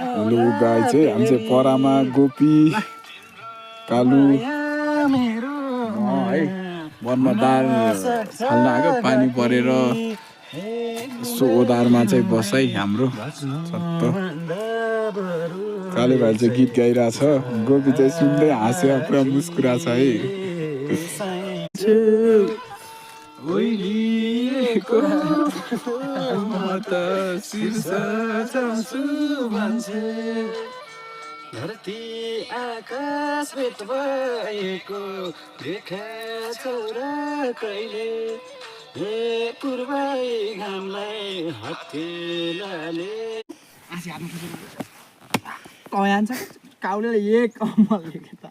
लु गाई चाहिँ हामी चाहिँ परामा गोपी कालु है वनमा दार फाल्न आएको पानी परेर यसो ओदारमा चाहिँ बसाइ हाम्रो सत्त काले भाइ चाहिँ गीत गाइरहेछ गोपी चाहिँ सुन्दै हाँस्यो पुरा मुस्कुरा छ है धरती आकाश भेट भएको देखाछौ र कहिले हे पूर्वै घामलाई हत्केलाले कयान्छ काउले एक अमल लेखे त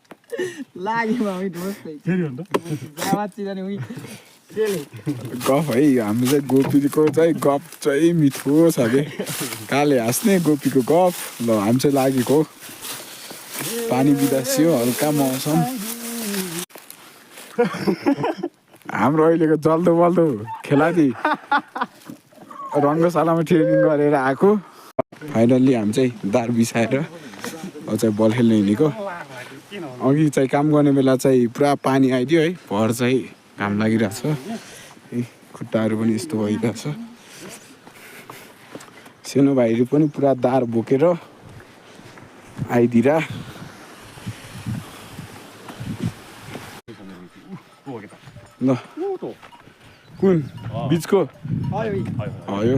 लाग्यो भाइ ढोस फेरि हो नि त आवाज चिराने उही गफ है हाम्रो चाहिँ गोपीको चाहिँ गफ चाहिँ मिठो छ कि काले हाँस्ने गोपीको गफ ल हामी चाहिँ लागेको पानी बिदासियो हल्का मौसम हाम्रो अहिलेको जल्दो बल्दो खेलाडी रङ्गशालामा ट्रेनिङ गरेर आएको फाइनल्ली हामी चाहिँ दार बिसाएर चाहिँ बल खेल्न हिँडेको अघि चाहिँ काम गर्ने बेला चाहिँ पुरा पानी आइदियो है भर चाहिँ घाम लागिरहेछ खुट्टाहरू पनि यस्तो भइरहेछ सानो भाइहरू पनि पुरा दार बोकेर आइदिरा ल कुन बिचको यो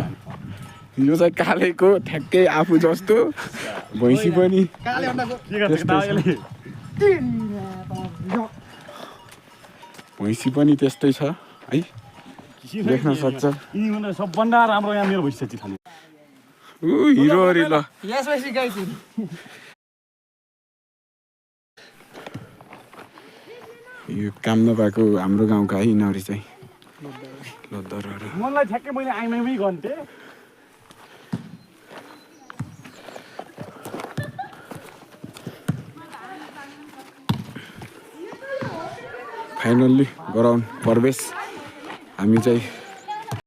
यो चाहिँ कालेको ठ्याक्कै आफू जस्तो भैँसी पनि भैँसी पनि त्यस्तै छ है देख्न सक्छ सबभन्दा राम्रो यहाँ मेरो भैँसी खाने हिरो अरे ल यो काम नपाएको हाम्रो गाउँका है यिनीहरू चाहिँ लोदरहरू मलाई ठ्याक्कै मैले आइमाइमै गन्थेँ फाइनल्ली गराउन प्रवेश हामी चाहिँ